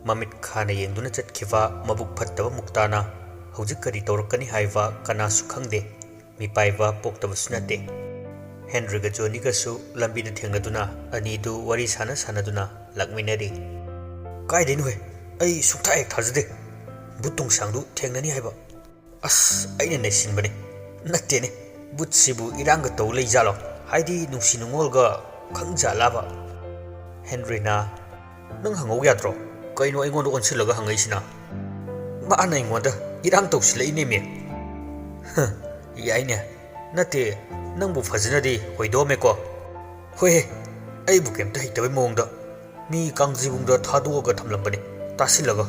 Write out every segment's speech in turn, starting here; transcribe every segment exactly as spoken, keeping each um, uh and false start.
ꯃꯃꯤꯠ ꯈꯥꯅ ꯌꯦꯡꯗꯨꯅ ꯆꯠꯈꯤꯕ ꯃꯕꯨꯛ ꯐꯠꯇꯕ ꯃꯨꯛꯇꯥꯅ ꯍꯧꯖꯤꯛ ꯀꯔꯤ ꯇꯧꯔꯛꯀꯅꯤ ꯍꯥꯏꯕ ꯀꯅꯥꯁꯨ ꯈꯪꯗꯦ꯫ ꯃꯤꯄꯥꯏꯕ ꯄꯣꯛꯇꯕꯁꯨ ꯅꯠꯇꯦ꯫ ꯍꯦꯟꯔꯤꯒ ꯖꯣꯅꯤꯒꯁꯨ ꯂꯝꯕꯤꯗ ꯊꯦꯡꯅꯗꯨꯅ ꯑꯅꯤꯗꯨ ꯋꯥꯔꯤ ꯁꯥꯟꯅ ꯁꯥꯟꯅꯗꯨꯅ ꯂꯥꯛꯃꯤꯟꯅꯔꯤ꯫ "ꯀꯥꯏꯗꯩꯅꯣꯍꯦ? ꯑꯩ ꯁꯨꯡꯊꯥ ꯍꯦꯛ ꯊꯥꯖꯗꯦ ꯚꯨꯠ ꯇꯣꯡꯁꯥꯡꯗꯨ ꯊꯦꯡꯅꯅꯤ ꯍꯥꯏꯕ꯫ ꯑꯁ, ꯑꯩꯅ ꯅꯩꯁꯤꯟꯕꯅꯤ꯫ ꯅꯠꯇꯦꯅꯦ, ꯚꯨꯠꯁꯤꯕꯨ ꯏꯔꯥꯡꯒ ꯇꯧ ꯂꯩꯖꯥꯠꯂꯣ? ꯍꯥꯏꯗꯤ ꯅꯨꯡꯁꯤ ꯅꯨꯡꯉꯣꯜꯒ ꯈꯪꯖꯥꯠꯂꯕ?" ꯍꯦꯟꯔꯤꯅ, "ꯅꯪ ꯍꯪꯍꯧ ꯌꯥꯗ꯭ꯔꯣ? ꯀꯩꯅꯣ ꯑꯩꯉꯣꯟꯗ ꯑꯣꯟꯁꯤꯜꯂꯒ ꯍꯪꯉꯛꯏꯁꯤꯅ?" "ꯃꯥꯅ ꯑꯩꯉꯣꯟꯗ ꯏꯔꯥꯡ ꯇꯧꯁꯤꯜꯂꯛꯏꯅꯦꯃꯤ꯫" "ꯍ, ꯌꯥꯏꯅꯦ꯫ ꯅꯠꯇꯦ, ꯅꯪꯕꯨ ꯐꯖꯅꯗꯤ ꯍꯣꯏꯗꯣꯛꯑꯝꯃꯦꯀꯣ?" "ꯍꯣꯏꯍꯦ, ꯑꯩꯕꯨ ꯀꯩꯝꯇ ꯍꯩꯇꯕꯩ ꯃꯑꯣꯡꯗ ꯃꯤ ꯀꯥꯡꯖꯩꯕꯨꯡꯗ ꯊꯥꯗꯣꯛꯑꯒ ꯊꯝꯂꯝꯕꯅꯤ, ꯇꯥꯁꯤꯜꯂꯒ꯫"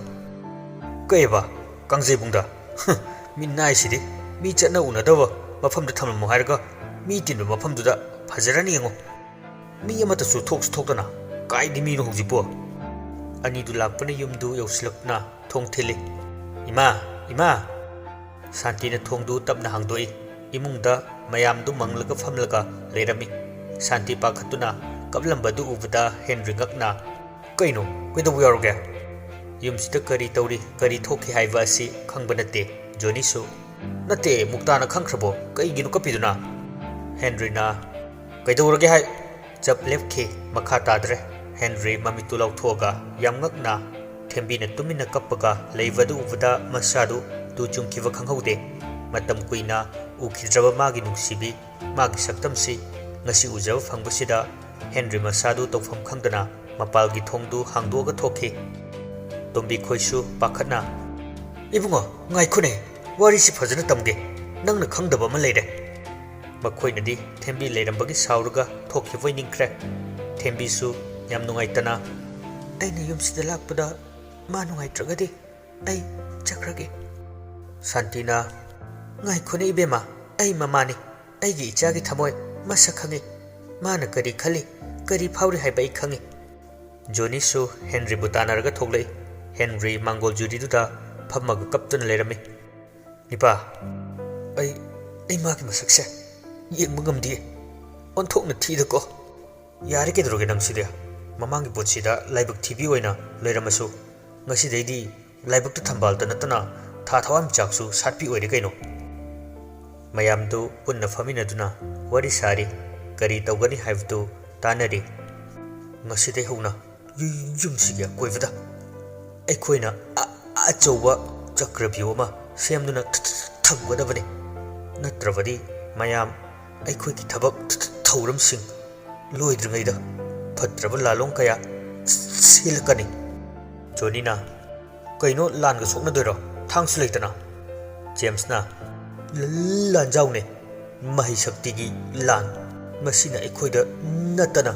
"ꯀꯩꯑꯕ? ꯀꯥꯡꯖꯩꯕꯨꯡꯗ? ꯍ, ꯃꯤ ꯅꯥꯏꯁꯤꯗꯤ꯫ ꯃꯤ ꯆꯠꯅ ꯎꯅꯗꯕ ꯃꯐꯝꯗ ꯊꯝꯂꯝꯃꯣ ꯍꯥꯏꯔꯒ ꯃꯤ ꯇꯤꯟꯕ ꯃꯐꯝꯗꯨꯗ ꯐꯖꯔꯅꯤ ꯌꯦꯡꯉꯣ꯫ ꯃꯤ ꯑꯃꯠꯇꯁꯨ ꯊꯣꯛꯁꯨ ꯊꯣꯛꯇꯅ꯫ ꯀꯥꯏꯗꯤ ꯃꯤꯅꯣ ꯍꯧꯖꯤꯛꯄꯨ?" ꯑꯅꯤꯗꯨ ꯂꯥꯛꯄꯅ ꯌꯨꯝꯗꯨ ꯌꯧꯁꯤꯜꯂꯛꯇꯨꯅ ꯊꯣꯡ ꯊꯤꯜꯂꯤ꯫ "ꯏꯃꯥ! ꯏꯃꯥ!" ꯁꯥꯟꯇꯤꯅ ꯊꯣꯡꯗꯨ ꯇꯞꯅ ꯍꯥꯡꯗꯣꯛꯏ꯫ ꯏꯃꯨꯡꯗ ꯃꯌꯥꯝꯗꯨ ꯃꯪꯂꯒ ꯐꯝꯂꯒ ꯂꯩꯔꯝꯃꯤ꯫ ꯁꯥꯟꯇꯤ ꯄꯥꯈꯠꯇꯨꯅ ꯀꯞꯂꯝꯕꯗꯨ ꯎꯕꯗ ꯍꯦꯟꯔꯤ ꯉꯛꯅ, "ꯀꯩꯅꯣ? ꯀꯩꯗꯧꯕ ꯌꯥꯎꯔꯒꯦ? ꯌꯨꯝꯁꯤꯗ ꯀꯔꯤ ꯇꯧꯔꯤ, ꯀꯔꯤ ꯊꯣꯛꯈꯤ ꯍꯥꯏꯕ ꯑꯁꯤ ꯈꯪꯕ ꯅꯠꯇꯦ꯫" ꯖꯣꯅꯤꯁꯨ, "ꯅꯠꯇꯦ, ꯃꯨꯛꯇꯥꯅ ꯈꯪꯈ꯭ꯔꯕꯣ? ꯀꯩꯒꯤꯅꯣ ꯀꯞꯄꯤꯗꯨꯅ?" ꯍꯦꯟꯔꯤꯅ, "ꯀꯩꯗꯧꯔꯒꯦ ꯍꯥꯏ?" ꯆꯞ ꯂꯦꯞꯈꯤ, ꯃꯈꯥ ꯇꯥꯗ꯭ꯔꯦ꯫ ꯍꯦꯟꯔꯤ ꯃꯃꯤꯠꯇꯨ ꯂꯥꯎꯊꯣꯛꯑꯒ ꯌꯥꯝ ꯉꯛꯅ ꯊꯦꯝꯕꯤꯅ ꯇꯨꯃꯤꯟꯅ ꯀꯞꯄꯒ ꯂꯩꯕꯗꯨ ꯎꯕꯗ ꯃꯁꯥꯗꯨ ꯇꯨ ꯆꯨꯡꯈꯤꯕ ꯈꯪꯍꯧꯗꯦ꯫ ꯃꯇꯝ ꯀꯨꯏꯅ ꯎꯈꯤꯗ꯭ꯔꯕ ꯃꯥꯒꯤ ꯅꯨꯡꯁꯤꯕꯤ, ꯃꯥꯒꯤ ꯁꯛꯇꯝꯁꯤ ꯉꯁꯤ ꯎꯖꯕ ꯐꯪꯕꯁꯤꯗ ꯍꯦꯟꯔꯤ ꯃꯁꯥꯗꯨ ꯇꯧꯐꯝ ꯈꯪꯗꯅ ꯃꯄꯥꯜꯒꯤ ꯊꯣꯡꯗꯨ ꯍꯥꯡꯗꯣꯛꯑꯒ ꯊꯣꯛꯈꯤ꯫ ꯇꯣꯝꯕꯤ ꯈꯣꯏꯁꯨ ꯄꯥꯈꯠꯅ, "ꯏꯕꯨꯡꯉꯣ, ꯉꯥꯏꯈꯣꯅꯦ, ꯋꯥꯔꯤꯁꯤ ꯐꯖꯅ ꯇꯝꯒꯦ꯫ ꯅꯪꯅ ꯈꯪꯗꯕ ꯑꯃ ꯂꯩꯔꯦ꯫" ꯃꯈꯣꯏꯅꯗꯤ ꯊꯦꯝꯕꯤ ꯂꯩꯔꯝꯕꯒꯤ ꯁꯥꯎꯔꯒ ꯊꯣꯛꯈꯤꯕꯣꯏ ꯅꯤꯡꯈ꯭ꯔꯦ꯫ ꯊꯦꯝꯕꯤꯁꯨ ꯌꯥꯝ ꯅꯨꯡꯉꯥꯏꯇꯅ, "ꯑꯩꯅ ꯌꯨꯝꯁꯤꯗ ꯂꯥꯛꯄꯗ ꯃꯥ ꯅꯨꯡꯉꯥꯏꯇ꯭ꯔꯒꯗꯤ ꯑꯩ ꯆꯠꯈ꯭ꯔꯒꯦ꯫" ꯁꯥꯟꯇꯤꯅ, "ꯉꯥꯏꯈꯣꯅꯦ ꯏꯕꯦꯝꯃ, ꯑꯩ ꯃꯃꯥꯅꯤ꯫ ꯑꯩꯒꯤ ꯏꯆꯥꯒꯤ ꯊꯃꯣꯏ ꯃꯁꯛ ꯈꯪꯉꯤ꯫ ꯃꯥꯅ ꯀꯔꯤ ꯈꯜꯂꯤ, ꯀꯔꯤ ꯐꯥꯎꯔꯤ ꯍꯥꯏꯕ ꯑꯩ ꯈꯪꯉꯤ꯫" ꯖꯣꯅꯤꯁꯨ ꯍꯦꯟꯔꯤꯕꯨ ꯇꯥꯟꯅꯔꯒ ꯊꯣꯛꯂꯛꯏ꯫ ꯍꯦꯟꯔꯤ ꯃꯥꯡꯒꯣꯜ ꯖꯨꯔꯤꯗꯨꯗ ꯐꯝꯃꯒ ꯀꯞꯇꯨꯅ ꯂꯩꯔꯝꯃꯤ꯫ "ꯅꯤꯄꯥ, ꯑꯩ, ꯑꯩ ꯃꯥꯒꯤ ꯃꯁꯛꯁꯦ ꯌꯦꯡꯕ ꯉꯝꯗꯦ꯫ ꯑꯣꯟꯊꯣꯛꯅ ꯊꯤꯗꯀꯣ꯫" "ꯌꯥꯔꯦ, ꯀꯩꯗꯧꯔꯒꯦ ꯅꯪꯁꯤꯗꯤ? ꯃꯃꯥꯡꯒꯤ ꯄꯣꯠꯁꯤꯗ ꯂꯥꯏꯕꯛ ꯊꯤꯕꯤ ꯑꯣꯏꯅ ꯂꯩꯔꯝꯃꯁꯨ ꯉꯁꯤꯗꯩꯗꯤ ꯂꯥꯏꯕꯛꯇ ꯊꯝꯕꯥꯜꯇ ꯅꯠꯇꯅ ꯊꯥ ꯊꯋꯥꯟꯃꯤꯆꯥꯛꯁꯨ ꯁꯥꯠꯄꯤ ꯑꯣꯏꯔꯦ ꯀꯩꯅꯣ꯫ ꯃꯌꯥꯝꯗꯨ ꯄꯨꯟꯅ ꯐꯝꯃꯤꯟꯅꯗꯨꯅ ꯋꯥꯔꯤ ꯁꯥꯔꯤ꯫ ꯀꯔꯤ ꯇꯧꯒꯅꯤ ꯍꯥꯏꯕꯗꯨ ꯇꯥꯟꯅꯔꯤ꯫ ꯉꯁꯤꯗꯩ ꯍꯧꯅ ꯌꯨ-, ꯌꯨꯝꯁꯤꯒꯤ ꯑꯀꯣꯏꯕꯗ ꯑꯩꯈꯣꯏꯅ ꯑ-, ꯑꯆꯧꯕ ꯆꯀ꯭ꯔꯕ꯭ꯌꯨ ꯑꯃ ꯁꯦꯝꯗꯨꯅ ꯊ-, ꯊ-, ꯊꯝꯒꯗꯕꯅꯤ꯫ ꯅꯠꯇ꯭ꯔꯕꯗꯤ ꯃꯌꯥꯝ ꯑꯩꯈꯣꯏꯒꯤ ꯊꯕꯛ ꯊ-, ꯊ-, ꯊꯧꯔꯝꯁꯤꯡ ꯂꯣꯏꯗ꯭ꯔꯤꯉꯩꯗ ꯐꯠꯇ꯭ꯔꯕ ꯂꯥꯂꯣꯡ ꯀꯌꯥ ꯁꯤꯜꯂꯛꯀꯅꯤ꯫ ꯖꯣꯅꯤꯅ, "ꯀꯩꯅꯣ, ꯂꯥꯟꯒ ꯁꯣꯛꯅꯗꯣꯏꯔꯣ? ꯊꯥꯡꯁꯨ ꯂꯩꯇꯅ?" ꯖꯦꯝꯁꯅ, "ꯂ-, ꯂꯥꯟꯖꯥꯎꯅꯦ, ꯃꯍꯩ ꯁꯛꯇꯤꯒꯤ ꯂꯥꯟ꯫ ꯃꯁꯤꯅ ꯑꯩꯈꯣꯏꯗ ꯅꯠꯇꯅ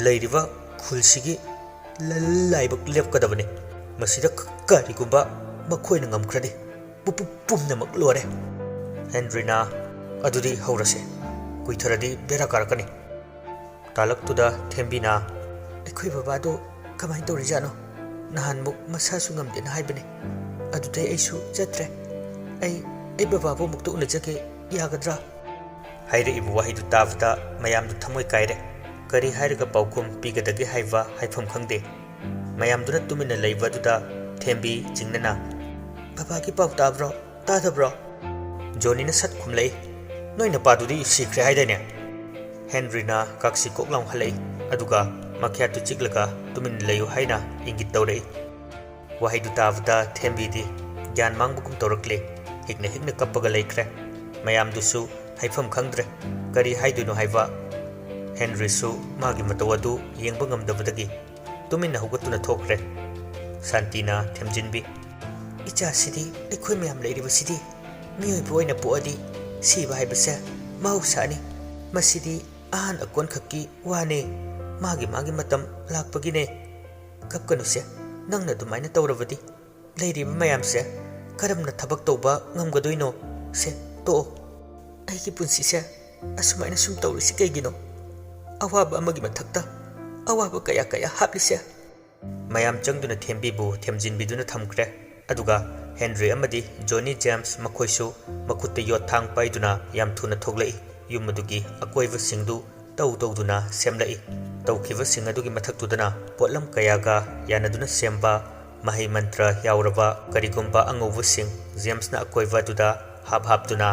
ꯂꯩꯔꯤꯕ ꯈꯨꯜꯁꯤꯒꯤ ꯂ-, ꯂꯥꯏꯕꯛ ꯂꯦꯞꯀꯗꯕꯅꯤ꯫ ꯃꯁꯤꯗ ꯀ-, ꯀꯔꯤꯒꯨꯝꯕ ꯃꯈꯣꯏꯅ ꯉꯝꯈ꯭ꯔꯗꯤ ꯄꯨ-, ꯄꯨ-, ꯄꯨꯝꯅꯃꯛ ꯂꯣꯏꯔꯦ꯫" ꯍꯦꯟꯔꯤꯅ, "ꯑꯗꯨꯗꯤ ꯍꯧꯔꯁꯦ, ꯀꯨꯏꯊꯔꯗꯤ ꯕꯦꯔꯥ ꯀꯥꯔꯛꯀꯅꯤ꯫" ꯇꯥꯂꯛꯇꯨꯗ ꯊꯦꯝꯕꯤꯅ, "ꯑꯩꯈꯣꯏ ꯕꯕꯥꯗꯣ ꯀꯃꯥꯏꯅ ꯇꯧꯔꯤꯖꯥꯠꯅꯣ? ꯅꯍꯥꯟꯃꯨꯛ ꯃꯁꯥꯁꯨ ꯉꯝꯗꯦꯅ ꯍꯥꯏꯕꯅꯦ꯫ ꯑꯗꯨꯗꯩ ꯑꯩꯁꯨ ꯆꯠꯇ꯭ꯔꯦ꯫ ꯑꯩ, ꯑꯩ ꯕꯕꯥꯕꯨ ꯑꯃꯨꯛꯇ ꯎꯅꯖꯒꯦ, ꯌꯥꯒꯗ꯭ꯔꯥ?" ꯍꯥꯏꯔꯛꯏꯕ ꯋꯥꯍꯩꯗꯨ ꯇꯥꯕꯗ ꯃꯌꯥꯝꯗꯨ ꯊꯃꯣꯏ ꯀꯥꯏꯔꯦ꯫ ꯀꯔꯤ ꯍꯥꯏꯔꯒ ꯄꯥꯎꯈꯨꯝ ꯄꯤꯒꯗꯒꯦ ꯍꯥꯏꯕ ꯍꯥꯏꯐꯝ ꯈꯪꯗꯦ꯫ ꯃꯌꯥꯝꯗꯨꯅ ꯇꯨꯃꯤꯟꯅ ꯂꯩꯕ ꯑꯗꯨꯗ ꯊꯦꯝꯕꯤ ꯆꯤꯡꯅꯅ, "ꯕꯕꯥꯒꯤ ꯄꯥꯎ ꯇꯥꯕ꯭ꯔꯣ? ꯇꯥꯗꯕ꯭ꯔꯣ?" ꯖꯣꯅꯤꯅ ꯁꯠ ꯈꯨꯝꯂꯛꯏ, "ꯅꯣꯏ ꯅꯄꯥꯗꯨꯗꯤ ꯁꯤꯈ꯭ꯔꯦ ꯍꯥꯏꯗꯥꯏꯅꯦ?" ꯍꯦꯟꯔꯤꯅ ꯀꯥꯛꯁꯤ ꯀꯣꯛ ꯂꯥꯎ ꯍꯜꯂꯛꯏ, ꯑꯗꯨꯒ ꯃꯈ꯭ꯌꯥꯠꯇꯨ ꯆꯤꯛꯂꯒ ꯇꯨꯃꯤꯟꯅ ꯂꯩꯌꯨ ꯍꯥꯏꯅ ꯏꯪꯒꯤꯠ ꯇꯧꯔꯛꯏ꯫ ꯋꯥꯍꯩꯗꯨ ꯇꯥꯕꯗ ꯊꯦꯝꯕꯤꯗꯤ ꯒ꯭ꯌꯥꯟ ꯃꯥꯡꯕꯒꯨꯝ ꯇꯧꯔꯛꯂꯦ꯫ ꯍꯤꯛꯅ ꯍꯤꯛꯅ ꯀꯞꯄꯒ ꯂꯩꯈ꯭ꯔꯦ꯫ ꯃꯌꯥꯝꯗꯨꯁꯨ ꯍꯥꯏꯐꯝ ꯈꯪꯗ꯭ꯔꯦ꯫ ꯀꯔꯤ ꯍꯥꯏꯗꯣꯏꯅꯣ ꯍꯥꯏꯕ꯫ ꯍꯦꯟꯔꯤꯁꯨ ꯃꯥꯒꯤ ꯃꯇꯧ ꯑꯗꯨ ꯌꯦꯡꯕ ꯉꯝꯗꯕꯗꯒꯤ ꯇꯨꯃꯤꯟꯅ ꯍꯧꯒꯠꯇꯨꯅ ꯊꯣꯛꯈ꯭ꯔꯦ꯫ ꯁꯥꯟꯇꯤꯅ ꯊꯦꯝꯖꯤꯟꯕꯤ, "ꯏꯆꯥꯁꯤꯗꯤ ꯑꯩꯈꯣꯏ ꯃꯌꯥꯝ ꯂꯩꯔꯤꯕꯁꯤꯗꯤ ꯃꯤꯑꯣꯏꯕ ꯑꯣꯏꯅ ꯄꯣꯛꯑꯗꯤ ꯁꯤꯕ ꯍꯥꯏꯕꯁꯦ ꯃꯍꯧꯁꯥꯅꯤ꯫ ꯃꯁꯤꯗꯤ ꯑꯍꯥꯟ ꯑꯀꯣꯟꯈꯛꯀꯤ ꯋꯥꯅꯦ꯫ ꯃꯥꯒꯤ ꯃꯥꯒꯤ ꯃꯇꯝ ꯂꯥꯛꯄꯒꯤꯅꯦ꯫ ꯀꯞꯀꯅꯨꯁꯦ, ꯅꯪꯅ ꯑꯗꯨꯃꯥꯏꯅ ꯇꯧꯔꯕꯗꯤ ꯂꯩꯔꯤꯕ ꯃꯌꯥꯝꯁꯦ ꯀꯔꯝꯅ ꯊꯕꯛ ꯇꯧꯕ ꯉꯝꯒꯗꯣꯏꯅꯣ? ꯁꯦ, ꯇꯣꯛꯑꯣ꯫ ꯑꯩꯒꯤ ꯄꯨꯟꯁꯤꯁꯦ ꯑꯁꯨꯃꯥꯏꯅ ꯁꯨꯝ ꯇꯧꯔꯤꯁꯤ ꯀꯩꯒꯤꯅꯣ? ꯑꯋꯥꯕ ꯑꯃꯒꯤ ꯃꯊꯛꯇ ꯑꯋꯥꯕ ꯀꯌꯥ ꯀꯌꯥ ꯍꯥꯞꯂꯤꯁꯦ?" ꯃꯌꯥꯝ ꯆꯪꯗꯨꯅ ꯊꯦꯝꯕꯤꯕꯨ ꯊꯦꯝꯖꯤꯟꯕꯤꯗꯨꯅ ꯊꯝꯈ꯭ꯔꯦ꯫ ꯑꯗꯨꯒ ꯍꯦꯟꯔꯤ ꯑꯃꯗꯤ ꯖꯣꯅꯤ ꯖꯦꯝꯁ ꯃꯈꯣꯏꯁꯨ ꯃꯈꯨꯠꯇ ꯌꯣꯠ ꯊꯥꯡ ꯄꯥꯏꯗꯨꯅ ꯌꯥꯝ ꯊꯨꯅ ꯊꯣꯛꯂꯛꯏ꯫ ꯌꯨꯝ ꯑꯗꯨꯒꯤ ꯑꯀꯣꯏꯕꯁꯤꯡꯗꯨ ꯇꯧ ꯇꯧꯗꯨꯅ ꯁꯦꯝꯂꯛꯏ꯫ ꯇꯧꯈꯤꯕꯁꯤꯡ ꯑꯗꯨꯒꯤ ꯃꯊꯛꯇꯨꯗꯅ ꯄꯣꯠꯂꯝ ꯀꯌꯥꯒ ꯌꯥꯅꯗꯨꯅ ꯁꯦꯝꯕ ꯃꯍꯩ ꯃꯟꯇ꯭ꯔ ꯌꯥꯎꯔꯕ ꯀꯔꯤꯒꯨꯝꯕ ꯑꯉꯧꯕꯁꯤꯡ ꯖꯦꯝꯁꯅ ꯑꯀꯣꯏꯕ ꯑꯗꯨꯗ ꯍꯥꯞ ꯍꯥꯞꯇꯨꯅ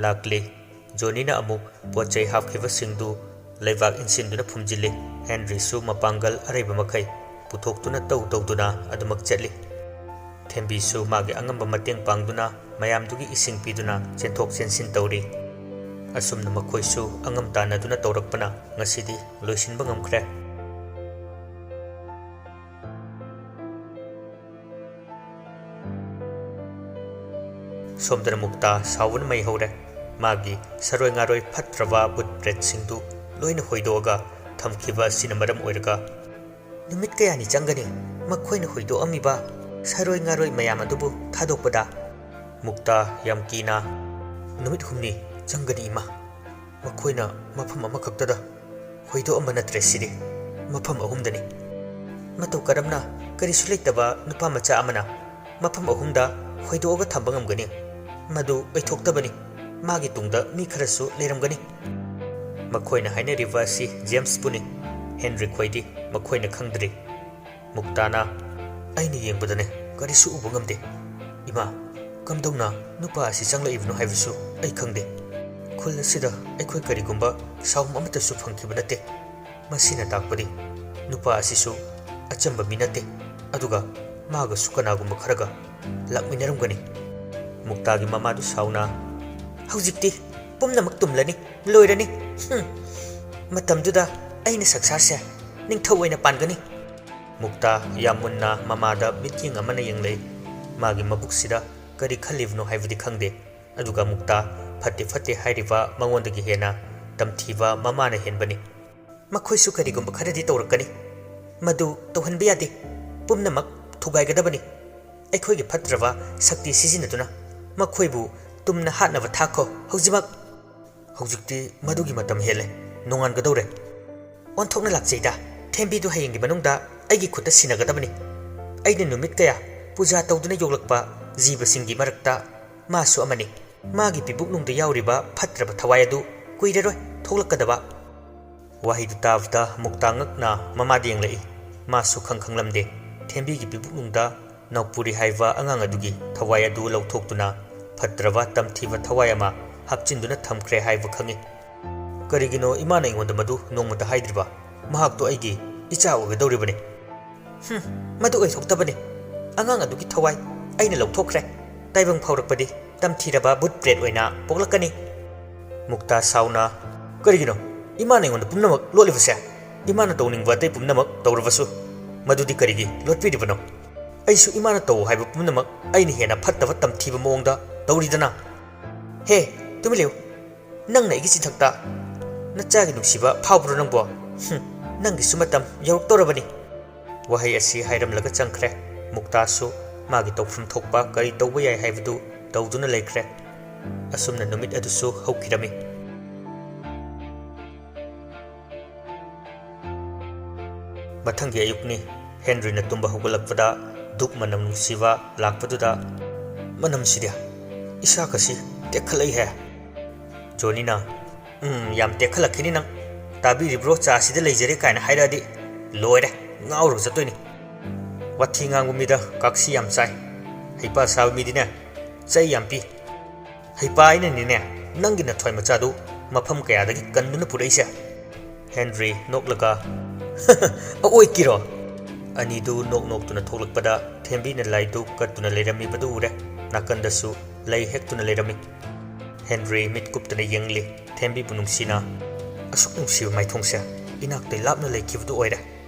ꯂꯥꯛꯂꯤ꯫ ꯖꯣꯅꯤꯅ ꯑꯃꯨꯛ ꯄꯣꯠ ꯆꯩ ꯍꯥꯞꯈꯤꯕꯁꯤꯡꯗꯨ ꯂꯩꯕꯥꯛ ꯏꯟꯁꯤꯟꯗꯨꯅ ꯐꯨꯝꯖꯤꯜꯂꯤ꯫ ꯍꯦꯟꯔꯤꯁꯨ ꯃꯄꯥꯡꯒꯜ ꯑꯔꯩꯕ ꯃꯈꯩ ꯄꯨꯊꯣꯛꯇꯨꯅ ꯇꯧ ꯇꯧꯗꯨꯅ ꯑꯗꯨꯃꯛ ꯆꯠꯂꯤ꯫ ꯊꯦꯝꯕꯤꯁꯨ ꯃꯥꯒꯤ ꯑꯉꯝꯕ ꯃꯇꯦꯡ ꯄꯥꯡꯗꯨꯅ ꯃꯌꯥꯝꯗꯨꯒꯤ ꯏꯁꯤꯡ ꯄꯤꯗꯨꯅ ꯆꯦꯟꯊꯣꯛ ꯆꯦꯟꯁꯤꯟ ꯇꯧꯔꯤ꯫ ꯑꯁꯨꯝꯅ ꯃꯈꯣꯏꯁꯨ ꯑꯉꯝ ꯇꯥꯟꯅꯗꯨꯅ ꯇꯧꯔꯛꯄꯅ ꯉꯁꯤꯗꯤ ꯂꯣꯏꯁꯤꯟꯕ ꯉꯝꯈ꯭ꯔꯦ꯫ ꯁꯣꯝꯗꯅ ꯃꯨꯛꯇꯥ ꯁꯥꯎꯕꯅ ꯃꯩ ꯍꯧꯔꯦ꯫ ꯃꯥꯒꯤ ꯁꯔꯣꯏ ꯉꯥꯔꯣꯏ ꯐꯠꯇ꯭ꯔꯕ ꯕꯨꯠ ꯄ꯭ꯔꯦꯠꯁꯤꯡꯗꯨ ꯂꯣꯏꯅ ꯍꯣꯏꯗꯣꯛꯑꯒ ꯊꯝꯈꯤꯕ ꯑꯁꯤꯅ ꯃꯔꯝ ꯑꯣꯏꯔꯒ, "ꯅꯨꯃꯤꯠ ꯀꯌꯥꯅꯤ ꯆꯪꯒꯅꯤ ꯃꯈꯣꯏꯅ ꯍꯣꯏꯗꯣꯛꯑꯝꯃꯤꯕ ꯁꯔꯣꯏ ꯉꯥꯔꯣꯏ ꯃꯌꯥꯝ ꯑꯗꯨꯕꯨ ꯊꯥꯗꯣꯛꯄꯗ?" ꯃꯨꯛꯇꯥ ꯌꯥꯝ ꯀꯤꯅ, "ꯅꯨꯃꯤꯠ ꯍꯨꯝꯅꯤ ꯆꯪꯒꯅꯤ, ꯏꯃꯥ꯫ ꯃꯈꯣꯏꯅ ꯃꯐꯝ ꯑꯃꯈꯛꯇꯗ ꯍꯣꯏꯗꯣꯛꯑꯝꯕ ꯅꯠꯇ꯭ꯔꯦ ꯁꯤꯗꯤ, ꯃꯐꯝ ꯑꯍꯨꯝꯗꯅꯤ꯫ ꯃꯇꯧ ꯀꯔꯝꯅ ꯀꯔꯤꯁꯨ ꯂꯩꯇꯕ ꯅꯨꯄꯥ ꯃꯆꯥ ꯑꯃꯅ ꯃꯐꯝ ꯑꯍꯨꯝꯗ ꯍꯣꯏꯗꯣꯛꯑꯒ ꯊꯝꯕ ꯉꯝꯒꯅꯤ? ꯃꯗꯨ ꯑꯣꯏꯊꯣꯛꯇꯕꯅꯤ꯫ ꯃꯥꯒꯤ ꯇꯨꯡꯗ ꯃꯤ ꯈꯔꯁꯨ ꯂꯩꯔꯝꯒꯅꯤ꯫" ꯃꯈꯣꯏꯅ ꯍꯥꯏꯅꯔꯤꯕ ꯑꯁꯤ ꯖꯦꯝꯁꯄꯨꯅꯤ꯫ ꯍꯦꯟꯔꯤ ꯈꯣꯏꯗꯤ ꯃꯈꯣꯏꯅ ꯈꯪꯗ꯭ꯔꯤ꯫ ꯃꯨꯛꯇꯥꯅ, "ꯑꯩꯅ ꯌꯦꯡꯕꯗꯅꯦ, ꯀꯔꯤꯁꯨ ꯎꯕ ꯉꯝꯗꯦ꯫ ꯏꯃꯥ, ꯀꯝꯗꯧꯅ ꯅꯨꯄꯥ ꯑꯁꯤ ꯆꯪꯂꯛꯏꯕꯅꯣ ꯍꯥꯏꯕꯁꯨ ꯑꯩ ꯈꯪꯗꯦ꯫ ꯈꯨꯜ ꯑꯁꯤꯗ ꯑꯩꯈꯣꯏ ꯀꯔꯤꯒꯨꯝꯕ ꯁꯥꯎꯝ ꯑꯃꯠꯇꯁꯨ ꯐꯪꯈꯤꯕ ꯅꯠꯇꯦ꯫ ꯃꯁꯤꯅ ꯇꯥꯛꯄꯗꯤ ꯅꯨꯄꯥ ꯑꯁꯤꯁꯨ ꯑꯆꯝꯕ ꯃꯤ ꯅꯠꯇꯦ, ꯑꯗꯨꯒ ꯃꯥꯒꯁꯨ ꯀꯅꯥꯒꯨꯝꯕ ꯈꯔꯒ ꯂꯥꯛꯃꯤꯟꯅꯔꯝꯒꯅꯤ꯫" ꯃꯨꯛꯇꯥꯒꯤ ꯃꯃꯥꯗꯨ ꯁꯥꯎꯅ, "ꯍꯧꯖꯤꯛꯇꯤ ꯄꯨꯝꯅꯃꯛ ꯇꯨꯝꯂꯅꯤ, ꯂꯣꯏꯔꯅꯤ꯫ ꯍꯨꯝ꯫ ꯃꯇꯝꯗꯨꯗ ꯑꯩꯅ ꯁꯪꯁꯥꯔꯁꯦ ꯅꯤꯡꯊꯧ ꯑꯣꯏꯅ ꯄꯥꯟꯒꯅꯤ꯫" ꯃꯨꯛꯇꯥ ꯌꯥꯝ ꯃꯨꯟꯅ ꯃꯃꯥꯗ ꯃꯤꯠꯌꯦꯡ ꯑꯃꯅ ꯌꯦꯡꯂꯛꯏ꯫ ꯃꯥꯒꯤ ꯃꯕꯨꯛꯁꯤꯗ ꯀꯔꯤ ꯈꯜꯂꯤꯕꯅꯣ ꯍꯥꯏꯕꯗꯤ ꯈꯪꯗꯦ꯫ ꯑꯗꯨꯒ ꯃꯨꯛꯇꯥ ꯐꯠꯇꯦ ꯐꯠꯇꯦ ꯍꯥꯏꯔꯤꯕ ꯃꯉꯣꯟꯗꯒꯤ ꯍꯦꯟꯅ ꯇꯝꯊꯤꯕ ꯃꯃꯥꯅ ꯍꯦꯟꯕꯅꯤ꯫ "ꯃꯈꯣꯏꯁꯨ ꯀꯔꯤꯒꯨꯝꯕ ꯈꯔꯗꯤ ꯇꯧꯔꯛꯀꯅꯤ꯫ ꯃꯗꯨ ꯇꯧꯍꯟꯕ ꯌꯥꯗꯦ꯫ ꯄꯨꯝꯅꯃꯛ ꯊꯨꯒꯥꯏꯒꯗꯕꯅꯤ꯫ ꯑꯩꯈꯣꯏꯒꯤ ꯐꯠꯇ꯭ꯔꯕ ꯁꯛꯇꯤ ꯁꯤꯖꯤꯟꯅꯗꯨꯅ ꯃꯈꯣꯏꯕꯨ ꯇꯨꯝꯅ ꯍꯥꯠꯅꯕ ꯊꯥꯈꯣ ꯍꯧꯖꯤꯛꯃꯛ꯫" "ꯍꯧꯖꯤꯛꯇꯤ ꯃꯗꯨꯒꯤ ꯃꯇꯝ ꯍꯦꯜꯂꯦ꯫ ꯅꯣꯡꯉꯥꯟꯒꯗꯧꯔꯦ꯫ ꯑꯣꯟꯊꯣꯛꯅ ꯂꯥꯛꯆꯩꯗ꯫ ꯊꯦꯝꯕꯤꯗꯨ ꯍꯌꯦꯡꯒꯤ ꯃꯅꯨꯡꯗ ꯑꯩꯒꯤ ꯈꯨꯠꯇ ꯁꯤꯟꯅꯒꯗꯕꯅꯤ꯫ ꯑꯩꯅ ꯅꯨꯃꯤꯠ ꯀꯌꯥ ꯄꯨꯖꯥ ꯇꯧꯗꯨꯅ ꯌꯣꯛꯂꯛꯄ ꯖꯤꯕꯁꯤꯡꯒꯤ ꯃꯔꯛꯇ ꯃꯥꯁꯨ ꯑꯃꯅꯤ꯫ ꯃꯥꯒꯤ ꯄꯤꯕꯨꯛꯅꯨꯡꯗ ꯌꯥꯎꯔꯤꯕ ꯐꯠꯇ꯭ꯔꯕ ꯊꯋꯥꯏ ꯑꯗꯨ ꯀꯨꯏꯔꯔꯣꯏ ꯊꯣꯛꯂꯛꯀꯗꯕ꯫" ꯋꯥꯍꯩꯗꯨ ꯇꯥꯕꯗ ꯃꯨꯛꯇꯥ ꯉꯛꯅ ꯃꯃꯥꯗ ꯌꯦꯡꯂꯛꯏ꯫ ꯃꯥꯁꯨ ꯈꯪ ꯈꯪꯂꯝꯗꯦ꯫ ꯊꯦꯝꯕꯤꯒꯤ ꯄꯤꯕꯨꯛꯅꯨꯡꯗ ꯅꯥꯎꯄꯨꯔꯤ ꯍꯥꯏꯕ ꯑꯉꯥꯡ ꯑꯗꯨꯒꯤ ꯊꯋꯥꯏ ꯑꯗꯨ ꯂꯧꯊꯣꯛꯇꯨꯅ ꯐꯠꯇ꯭ꯔꯕ ꯇꯝꯊꯤꯕ ꯊꯋꯥꯏ ꯑꯃ ꯍꯥꯞꯆꯤꯟꯗꯨꯅ ꯊꯝꯈ꯭ꯔꯦ ꯍꯥꯏꯕ ꯈꯪꯏ꯫ ꯀꯔꯤꯒꯤꯅꯣ ꯏꯃꯥꯅ ꯑꯩꯉꯣꯟꯗ ꯃꯗꯨ ꯅꯣꯡꯃꯇ ꯍꯥꯏꯗ꯭ꯔꯤꯕ? ꯃꯍꯥꯛꯇꯣ ꯑꯩꯒꯤ ꯏꯆꯥ ꯑꯣꯏꯒꯗꯧꯔꯤꯕꯅꯤ꯫ "ꯍꯨꯝ, ꯃꯗꯨ ꯑꯣꯏꯊꯣꯛꯇꯕꯅꯤ꯫ ꯑꯉꯥꯡ ꯑꯗꯨꯒꯤ ꯊꯋꯥꯏ ꯑꯩꯅ ꯂꯧꯊꯣꯛꯈ꯭ꯔꯦ꯫ ꯇꯥꯏꯕꯪ ꯐꯥꯎꯔꯛꯄꯗꯤ ꯇꯝꯊꯤꯔꯕ ꯕꯨꯠ ꯄ꯭ꯔꯦꯠ ꯑꯣꯏꯅ ꯄꯣꯛꯂꯛꯀꯅꯤ"꯫ ꯃꯨꯛꯇꯥ ꯁꯥꯎꯅ, "ꯀꯔꯤꯒꯤꯅꯣ ꯏꯃꯥꯅ ꯑꯩꯉꯣꯟꯗ ꯄꯨꯝꯅꯃꯛ ꯂꯣꯠꯂꯤꯕꯁꯦ? ꯏꯃꯥꯅ ꯇꯧꯅꯤꯡꯕ ꯑꯇꯩ ꯄꯨꯝꯅꯃꯛ ꯇꯧꯔꯕꯁꯨ ꯃꯗꯨꯗꯤ ꯀꯔꯤꯒꯤ ꯂꯣꯠꯄꯤꯔꯤꯕꯅꯣ? ꯑꯩꯁꯨ ꯏꯃꯥꯅ ꯇꯧ ꯍꯥꯏꯕ ꯄꯨꯝꯅꯃꯛ ꯑꯩꯅ ꯍꯦꯟꯅ ꯐꯠꯇꯕ ꯇꯝꯊꯤꯕ ꯃꯑꯣꯡꯗ ꯇꯧꯔꯤꯗꯅ"꯫ "ꯍꯦ, ꯇꯨꯃꯤꯟ ꯂꯩꯌꯨ꯫ ꯅꯪꯅ ꯑꯩꯒꯤ ꯆꯤꯟꯊꯛꯇ ꯅꯆꯥꯒꯤ ꯅꯨꯡꯁꯤꯕ ꯐꯥꯎꯕ꯭ꯔꯣ ꯅꯪꯕꯣ? ꯍꯨꯝ, ꯅꯪꯒꯤꯁꯨ ꯃꯇꯝ ꯌꯧꯔꯛꯇꯧꯔꯕꯅꯤ"꯫ ꯋꯥꯍꯩ ꯑꯁꯤ ꯍꯥꯏꯔꯝꯂꯒ ꯆꯪꯈ꯭ꯔꯦ꯫ ꯃꯨꯛꯇꯥꯁꯨ ꯃꯥꯒꯤ ꯇꯧꯐꯝ ꯊꯣꯛꯄ ꯀꯔꯤ ꯇꯧꯕ ꯌꯥꯏ ꯍꯥꯏꯕꯗꯨ ꯇꯧꯗꯨꯅ ꯂꯩꯈ꯭ꯔꯦ꯫ ꯑꯁꯨꯝꯅ ꯅꯨꯃꯤꯠ ꯑꯗꯨꯁꯨ ꯍꯧꯈꯤꯔꯝꯃꯤ꯫ ꯃꯊꯪꯒꯤ ꯑꯌꯨꯛꯅꯤ꯫ ꯍꯦꯟꯔꯤꯅ ꯇꯨꯝꯕ ꯍꯧꯒꯠꯂꯛꯄꯗ ꯙꯨꯞ ꯃꯅꯝ ꯅꯨꯡꯁꯤꯕ ꯂꯥꯛꯄꯗꯨꯗ, "ꯃꯅꯝꯁꯤꯗꯤ ꯏꯁꯥꯒꯁꯤ ꯇꯦꯛꯈꯠꯂꯛꯏꯍꯦ"꯫ ꯖꯣꯅꯤꯅ, "ꯎꯝ, ꯌꯥꯝ ꯇꯦꯛꯈꯠꯂꯛꯈꯤꯅꯤ ꯅꯪ꯫ ꯇꯥꯕꯤꯔꯤꯕ꯭ꯔꯣ, ꯆꯥꯁꯤꯗ ꯂꯩꯖꯔꯦ ꯀꯥꯏꯅ ꯍꯥꯏꯔꯛꯑꯗꯤ ꯂꯣꯏꯔꯦ, ꯉꯥꯎꯔꯒ ꯆꯠꯇꯣꯏꯅꯤ꯫ ꯋꯥꯊꯤ ꯉꯥꯡꯕ ꯃꯤꯗ ꯀꯥꯛꯁꯤ ꯌꯥꯝ ꯆꯥꯏ, ꯍꯩꯄꯥ ꯁꯥꯕ ꯃꯤꯗꯤꯅꯦ ꯆꯩ ꯌꯥꯝ ꯄꯤ꯫ ꯍꯩꯄꯥ ꯑꯩꯅꯅꯤꯅꯦ ꯅꯪꯒꯤ ꯅꯊ꯭ꯋꯥꯏ ꯃꯆꯥꯗꯨ ꯃꯐꯝ ꯀꯌꯥꯗꯒꯤ ꯀꯟꯗꯨꯅ ꯄꯨꯔꯛꯏꯁꯦ"꯫ ꯍꯦꯟꯔꯤ ꯅꯣꯛꯂꯒ, "ꯑꯑꯣꯏꯀꯤꯔꯣ?" ꯑꯅꯤꯗꯨ ꯅꯣꯛ ꯅꯣꯛꯇꯨꯅ ꯊꯣꯛꯂꯛꯄꯗ ꯊꯦꯝꯕꯤꯅ ꯂꯥꯏꯗꯨ ꯀꯠꯇꯨꯅ ꯂꯩꯔꯝꯃꯤꯕꯗꯨ ꯎꯔꯦ꯫ ꯅꯥꯀꯟꯗꯁꯨ ꯂꯩ ꯍꯦꯛꯇꯨꯅ ꯂꯩꯔꯝꯃꯤ꯫ ꯍꯦꯟꯔꯤ ꯃꯤꯠ ꯀꯨꯞꯇꯅ ꯌꯦꯡꯂꯤ꯫ ꯊꯦꯝꯕꯤꯕꯨ ꯅꯨꯡꯁꯤꯅ, "ꯑꯁꯨꯛ ꯅꯨꯡꯁꯤꯕ ꯃꯥꯏꯊꯣꯡꯁꯦ ꯏꯅꯥꯛꯇꯩ ꯂꯥꯞꯅ ꯂꯩꯈꯤꯕꯗꯨ ꯑꯣꯏꯔꯦ,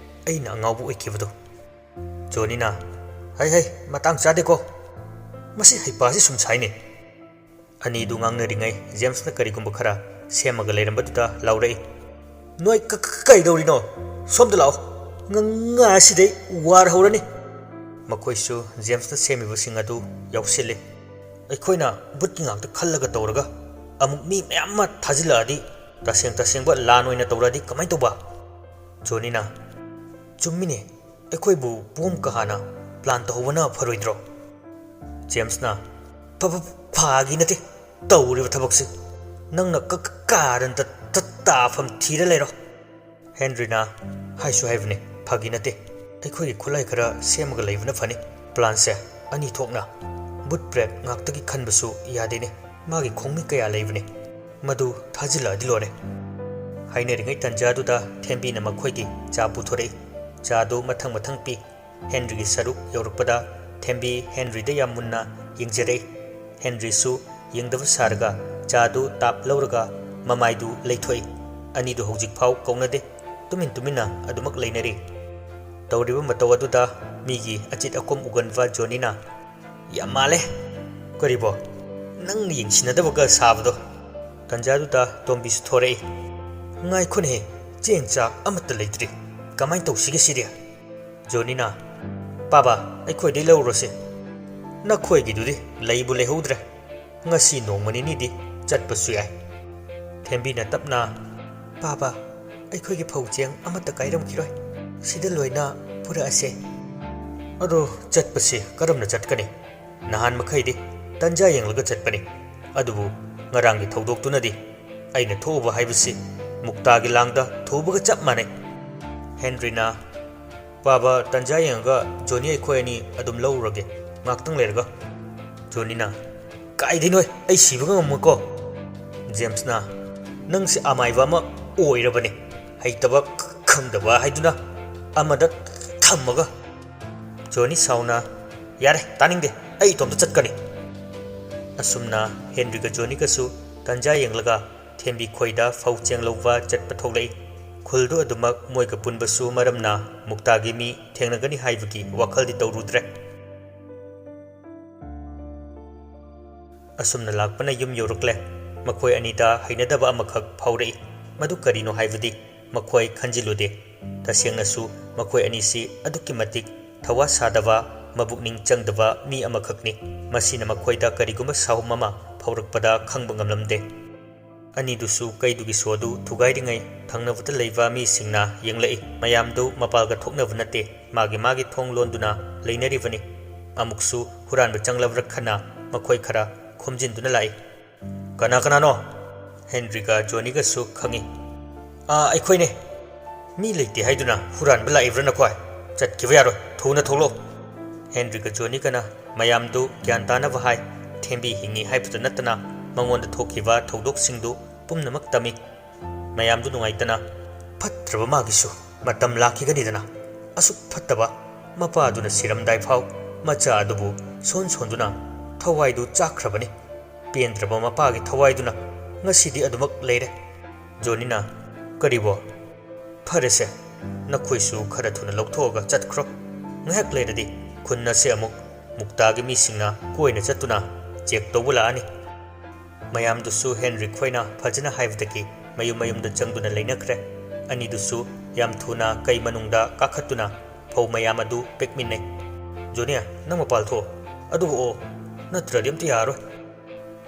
ꯑꯩꯅ ꯑꯉꯥꯎꯕ ꯑꯣꯏꯈꯤꯕꯗꯨ"꯫ ꯖꯣꯅꯤꯅ, "ꯍꯩ ꯍꯩ, ꯃꯇꯥꯡ ꯆꯥꯗꯦꯀꯣ꯫ ꯃꯁꯤ ꯍꯩꯄꯥꯁꯤ ꯁꯨꯝ ꯁꯥꯏꯅꯦ"꯫ ꯑꯅꯤꯗꯨ ꯉꯥꯡꯅꯔꯤꯉꯩ ꯖꯦꯝꯁꯅ ꯀꯔꯤꯒꯨꯝꯕ ꯈꯔ ꯁꯦꯝꯃꯒ ꯂꯩꯔꯝꯕꯗꯨꯗ ꯂꯥꯎꯔꯛꯏ, "ꯅꯣꯏ ꯀ-, ꯀ-, ꯀꯩꯗꯧꯔꯤꯅꯣ? ꯁꯣꯝꯗ ꯂꯥꯛꯑꯣ꯫ ꯉ-, ꯉꯥꯁꯤꯗꯩ ꯋꯥꯔ ꯍꯧꯔꯅꯤ"꯫ ꯃꯈꯣꯏꯁꯨ ꯖꯦꯝꯁꯅ ꯁꯦꯝꯃꯤꯕꯁꯤꯡ ꯑꯗꯨ ꯌꯥꯎꯁꯤꯜꯂꯤ꯫ "ꯑꯩꯈꯣꯏꯅ ꯕꯨꯠꯀꯤ ꯉꯥꯛꯇ ꯈꯜꯂꯒ ꯇꯧꯔꯒ ꯑꯃꯨꯛ ꯃꯤ ꯃꯌꯥꯝ ꯑꯃ ꯊꯥꯖꯤꯜꯂꯛꯑꯗꯤ ꯇꯁꯦꯡ ꯇꯁꯦꯡꯕ ꯂꯥꯟ ꯑꯣꯏꯅ ꯇꯧꯔꯛꯑꯗꯤ ꯀꯃꯥꯏꯅ ꯇꯧꯕ?" ꯖꯣꯅꯤꯅ, "ꯆꯨꯝꯃꯤꯅꯦ, ꯑꯩꯈꯣꯏꯕꯨ ꯕꯣꯝ ꯀꯍꯥꯅ ꯄ꯭ꯂꯥꯟ ꯇꯧꯍꯧꯕꯅ ꯐꯔꯣꯏꯗ꯭ꯔꯣ?" ꯖꯦꯝꯁꯅ, "ꯐ-, ꯐ-, ꯐꯥꯒꯤ ꯅꯠꯇꯦ ꯇꯧꯔꯤꯕ ꯊꯕꯛꯁꯤ꯫ ꯅꯪꯅ ꯀ-, ꯀ-, ꯀꯥꯔꯟ ꯇ-, ꯇ-, ꯇꯥꯐꯝ ꯊꯤꯔ ꯂꯩꯔꯣ"꯫ ꯍꯦꯟꯔꯤꯅ, "ꯍꯥꯏꯁꯨ ꯍꯥꯏꯕꯅꯤ, ꯐꯥꯒꯤ ꯅꯠꯇꯦ꯫ ꯑꯩꯈꯣꯏꯒꯤ ꯈꯨꯠꯂꯥꯏ ꯈꯔ ꯁꯦꯝꯃꯒ ꯂꯩꯕꯅ ꯐꯅꯤ꯫ ꯄ꯭ꯂꯥꯟꯁꯦ ꯑꯅꯤ ꯊꯣꯛꯅ꯫ ꯕꯨꯠ ꯕ꯭ꯔꯦꯛ ꯉꯥꯛꯇꯒꯤ ꯈꯟꯕꯁꯨ ꯌꯥꯗꯦꯅꯦ꯫ ꯃꯥꯒꯤ ꯈꯣꯡꯃꯤ ꯀꯌꯥ ꯂꯩꯕꯅꯦ꯫ ꯃꯗꯨ ꯊꯥꯖꯤꯜꯂꯛꯑꯗꯤ ꯂꯣꯏꯔꯦ꯫ ꯍꯥꯏꯅꯔꯤꯉꯩ ꯇꯟꯖꯥꯗꯨꯗ ꯊꯦꯝꯕꯤꯅ ꯃꯈꯣꯏꯒꯤ ꯆꯥ ꯄꯨꯊꯣꯔꯛꯏ꯫ ꯆꯥꯗꯨ ꯃꯊꯪ ꯃꯊꯪ ꯄꯤ꯫ ꯍꯦꯟꯔꯤꯒꯤ ꯁꯔꯨꯛ ꯌꯧꯔꯛꯄꯗ ꯊꯦꯝꯕꯤ ꯍꯦꯟꯔꯤꯗ ꯌꯥꯝ ꯃꯨꯟꯅ ꯌꯦꯡꯖꯔꯛꯏ꯫ ꯍꯦꯟꯔꯤꯁꯨ ꯌꯦꯡꯗꯕ ꯁꯥꯔꯒ ꯆꯥꯗꯨ ꯇꯥꯞ ꯂꯧꯔꯒ ꯃꯃꯥꯏꯗꯨ ꯂꯩꯊꯣꯛꯏ꯫ ꯑꯅꯤꯗꯨ ꯍꯧꯖꯤꯛꯐꯥꯎ ꯀꯧꯅꯗꯦ꯫ ꯇꯨꯃꯤꯟ ꯇꯨꯃꯤꯟꯅ ꯑꯗꯨꯃꯛ ꯂꯩꯅꯔꯤ꯫ ꯇꯧꯔꯤꯕ ꯃꯇꯧ ꯑꯗꯨꯗ ꯃꯤꯒꯤ ꯑꯆꯤꯠ ꯑꯀꯣꯝ ꯎꯒꯟꯕ ꯖꯣꯅꯤꯅ, "ꯌꯥꯝ ꯃꯥꯜꯂꯦ꯫ ꯀꯔꯤꯕꯣ? ꯅꯪꯅ ꯌꯦꯡꯁꯤꯟꯅꯗꯕꯒ ꯁꯥꯕꯗꯣ?" ꯇꯟꯖꯥꯗꯨꯗ ꯇꯣꯝꯕꯤꯁꯨ ꯊꯣꯔꯛꯏ꯫ "ꯉꯥꯏꯈꯣꯅꯦꯍꯦ, ꯆꯦꯡ ꯆꯥꯛ ꯑꯃꯠꯇ ꯂꯩꯇ꯭ꯔꯤ꯫ ꯀꯃꯥꯏꯅ ꯇꯧꯁꯤꯒꯦ ꯁꯤꯗꯤ?" ꯖꯣꯅꯤꯅ, "ꯄꯥꯕ, ꯑꯩꯈꯣꯏꯗꯩ ꯂꯧꯔꯨꯔꯁꯦ꯫ ꯅꯈꯣꯏꯒꯤꯗꯨꯗꯤ ꯂꯩꯕꯨ ꯂꯩꯍꯧꯗ꯭ꯔꯦ꯫ ꯉꯁꯤ ꯅꯣꯡꯃ ꯅꯤꯅꯤꯗꯤ ꯆꯠꯄꯁꯨ ꯌꯥꯏ꯫" ꯊꯦꯝꯕꯤꯅ ꯇꯞꯅ, "ꯄꯥꯕ, ꯑꯩꯈꯣꯏꯒꯤ ꯐꯧ ꯆꯦꯡ ꯑꯃꯠꯇ ꯀꯥꯏꯔꯝꯈꯤꯔꯣꯏ꯫ ꯁꯤꯗ ꯂꯣꯏꯅ ꯄꯨꯔꯛꯑꯁꯦ꯫" "ꯑꯗꯣ ꯆꯠꯄꯁꯤ ꯀꯔꯝꯅ ꯆꯠꯀꯅꯤ? ꯅꯍꯥꯟ ꯃꯈꯩꯗꯤ ꯇꯟꯖꯥ ꯌꯦꯡꯂꯒ ꯆꯠꯄꯅꯤ꯫ ꯑꯗꯨꯕꯨ ꯉꯔꯥꯡꯒꯤ ꯊꯧꯗꯣꯛꯇꯨꯅꯗꯤ ꯑꯩꯅ ꯊꯣꯛꯎꯕ ꯍꯥꯏꯕꯁꯤ ꯃꯨꯛꯇꯥꯒꯤ ꯂꯥꯡꯗ ꯊꯨꯕꯒ ꯆꯞ ꯃꯥꯟꯅꯩ꯫" ꯍꯦꯟꯔꯤꯅ, "ꯄꯥꯕ, ꯇꯟꯖꯥ ꯌꯦꯡꯉꯒ ꯖꯣꯅꯤ ꯑꯩꯈꯣꯏ ꯑꯅꯤ ꯑꯗꯨꯝ ꯂꯧꯔꯨꯔꯒꯦ ꯉꯥꯛꯇꯪ ꯂꯩꯔꯒ꯫" ꯖꯣꯅꯤꯅ, "ꯀꯥꯏꯗꯩꯅꯣꯍꯦ, ꯑꯩ ꯁꯤꯕꯒ ꯉꯝꯃꯣꯏꯀꯣ꯫" ꯖꯦꯝꯁꯅ, "ꯅꯪꯁꯦ ꯑꯃꯥꯏꯕ ꯑꯃ ꯑꯣꯏꯔꯕꯅꯦ꯫ ꯍꯩꯇꯕ, ꯈꯪꯗꯕ ꯍꯥꯏꯗꯨꯅ ꯑꯃꯗ ꯊꯝꯃꯒ꯫" ꯖꯣꯅꯤ ꯁꯥꯎꯅ, "ꯌꯥꯔꯦ, ꯇꯥꯅꯤꯡꯗꯦ, ꯑꯩ ꯏꯇꯣꯝꯇ ꯆꯠꯀꯅꯤ꯫" ꯑꯁꯨꯝꯅ ꯍꯦꯟꯔꯤꯒ ꯖꯣꯅꯤꯒꯁꯨ ꯇꯟꯖꯥ ꯌꯦꯡꯂꯒ ꯊꯦꯝꯕꯤ ꯈꯣꯏꯗ ꯐꯧ ꯆꯦꯡ ꯂꯧꯕ ꯆꯠꯄ ꯊꯣꯛꯂꯛꯏ꯫ ꯈꯨꯜꯗꯨ ꯑꯗꯨꯃꯛ ꯃꯣꯏꯒ ꯄꯨꯟꯕꯁꯨ ꯃꯔꯝꯅ ꯃꯨꯛꯇꯥꯒꯤ ꯃꯤ ꯊꯦꯡꯅꯒꯅꯤ ꯍꯥꯏꯕꯒꯤ ꯋꯥꯈꯜꯗꯤ ꯇꯧꯔꯨꯗ꯭ꯔꯦ꯫ ꯑꯁꯨꯝꯅ ꯂꯥꯛꯄꯅ ꯌꯨꯝ ꯌꯧꯔꯛꯂꯦ꯫ ꯃꯈꯣꯏ ꯑꯅꯤꯗ ꯍꯩꯅꯗꯕ ꯑꯃꯈꯛ ꯐꯥꯎꯔꯛꯏ꯫ ꯃꯗꯨ ꯀꯔꯤꯅꯣ ꯍꯥꯏꯕꯗꯤ ꯃꯈꯣꯏ ꯈꯟꯖꯤꯜꯂꯨꯗꯦ꯫ ꯇꯁꯦꯡꯅꯁꯨ ꯃꯈꯣꯏ ꯑꯅꯤꯁꯤ ꯑꯗꯨꯛꯀꯤ ꯃꯇꯤꯛ ꯊꯋꯥ ꯁꯥꯗꯕ, ꯃꯕꯨꯛꯅꯤꯡ ꯆꯪꯗꯕ ꯃꯤ ꯑꯃꯈꯛꯅꯤ꯫ ꯃꯁꯤꯅ ꯃꯈꯣꯏꯗ ꯀꯔꯤꯒꯨꯝꯕ ꯁꯥꯎꯝ ꯑꯃ ꯐꯥꯎꯔꯛꯄꯗ ꯈꯪꯕ ꯉꯝꯂꯝꯗꯦ꯫ ꯑꯅꯤꯗꯨꯁꯨ ꯀꯩꯗꯨꯒꯤ ꯁꯣꯗꯨ ꯊꯨꯒꯥꯏꯔꯤꯉꯩ ꯊꯪꯅꯕꯗ ꯂꯩꯕ ꯃꯤꯁꯤꯡꯅ ꯌꯦꯡꯂꯛꯏ꯫ ꯃꯌꯥꯝꯗꯨ ꯃꯄꯥꯜꯒ ꯊꯣꯛꯅꯕ ꯅꯠꯇꯦ, ꯃꯥꯒꯤ ꯃꯥꯒꯤ ꯊꯣꯡ ꯂꯣꯟꯗꯨꯅ ꯂꯩꯅꯔꯤꯕꯅꯤ꯫ ꯑꯃꯨꯛꯁꯨ ꯍꯨꯔꯥꯟꯕ ꯆꯪꯂꯕ꯭ꯔꯥ ꯈꯟꯅ ꯃꯈꯣꯏ ꯈꯔ ꯈꯣꯝꯖꯤꯟꯗꯨꯅ ꯂꯥꯛꯏ꯫ "ꯀꯅꯥ ꯀꯅꯥꯅꯣ?" ꯍꯦꯟꯔꯤꯒ ꯖꯣꯅꯤꯒꯁꯨ ꯈꯪꯏ꯫ "ꯑꯥ, ꯑꯩꯈꯣꯏꯅꯦ꯫ ꯃꯤ ꯂꯩꯇꯦ ꯍꯥꯏꯗꯨꯅ ꯍꯨꯔꯥꯟꯕ ꯂꯥꯛꯏꯕ꯭ꯔꯥ ꯅꯈꯣꯏ?" "ꯆꯠꯈꯤꯕ ꯌꯥꯔꯣꯏ, ꯊꯨꯅ ꯊꯣꯛꯂꯛꯑꯣ!" ꯍꯦꯟꯔꯤꯒ ꯖꯣꯅꯤꯒꯅ ꯃꯌꯥꯝꯗꯨ ꯒ꯭ꯌꯥꯟ ꯇꯥꯅꯕ ꯍꯥꯏ꯫ ꯊꯦꯝꯕꯤ ꯍꯤꯡꯉꯤ ꯍꯥꯏꯕꯇ ꯅꯠꯇꯅ ꯃꯉꯣꯟꯗ ꯊꯣꯛꯈꯤꯕ ꯊꯧꯗꯣꯛꯁꯤꯡꯗꯨ ꯄꯨꯝꯅꯃꯛ ꯇꯝꯃꯤ꯫ ꯃꯌꯥꯝꯗꯨ ꯅꯨꯡꯉꯥꯏꯇꯅ, "ꯐꯠꯇ꯭ꯔꯕ ꯃꯥꯒꯤꯁꯨ ꯃꯇꯝ ꯂꯥꯛꯈꯤꯒꯅꯤꯗꯅ꯫ ꯑꯁꯨꯛ ꯐꯠꯇꯕ ꯃꯄꯥꯗꯨꯅ ꯁꯤꯔꯝꯗꯥꯏ ꯐꯥꯎ ꯃꯆꯥ ꯑꯗꯨꯕꯨ ꯁꯣꯟ ꯁꯣꯟꯗꯨꯅ ꯊꯋꯥꯏꯗꯨ ꯆꯥꯛꯈ꯭ꯔꯕꯅꯤ꯫ ꯄꯦꯟꯗ꯭ꯔꯕ ꯃꯄꯥꯒꯤ ꯊꯋꯥꯏꯗꯨꯅ ꯉꯁꯤꯗꯤ ꯑꯗꯨꯃꯛ ꯂꯩꯔꯦ꯫" ꯖꯣꯅꯤꯅ, "ꯀꯔꯤꯕꯣ?" "ꯐꯔꯦꯁꯦ, ꯅꯈꯣꯏꯁꯨ ꯈꯔ ꯊꯨꯅ ꯂꯧꯊꯣꯛꯑꯒ ꯆꯠꯈ꯭ꯔꯣ꯫ ꯉꯥꯏꯍꯥꯛ ꯂꯩꯔꯗꯤ ꯈꯨꯟ ꯑꯁꯦ ꯑꯃꯨꯛ ꯃꯨꯛꯇꯥꯒꯤ ꯃꯤꯁꯤꯡꯅ ꯀꯣꯏꯅ ꯆꯠꯇꯨꯅ ꯆꯦꯛ ꯇꯧꯕ ꯂꯥꯛꯑꯅꯤ꯫" ꯃꯌꯥꯝꯗꯨꯁꯨ ꯍꯦꯟꯔꯤ ꯈꯣꯏꯅ ꯐꯖꯅ ꯍꯥꯏꯕꯗꯒꯤ ꯃꯌꯨꯝ ꯃꯌꯨꯝꯗ ꯆꯪꯗꯨꯅ ꯂꯩꯅꯈ꯭ꯔꯦ꯫ ꯑꯅꯤꯗꯨꯁꯨ ꯌꯥꯝ ꯊꯨꯅ ꯀꯩ ꯃꯅꯨꯡꯗ ꯀꯥꯈꯠꯇꯨꯅ ꯐꯧ ꯃꯌꯥꯝ ꯑꯗꯨ ꯄꯦꯛꯃꯤꯟꯅꯩ꯫ "ꯖꯣꯅꯤ, ꯅꯪ ꯃꯄꯥꯜ ꯊꯣꯛꯑꯣ, ꯑꯗꯨꯒ ꯑꯣ, ꯅꯠꯇ꯭ꯔꯗꯤ ꯑꯝꯇ ꯌꯥꯔꯔꯣꯏ꯫"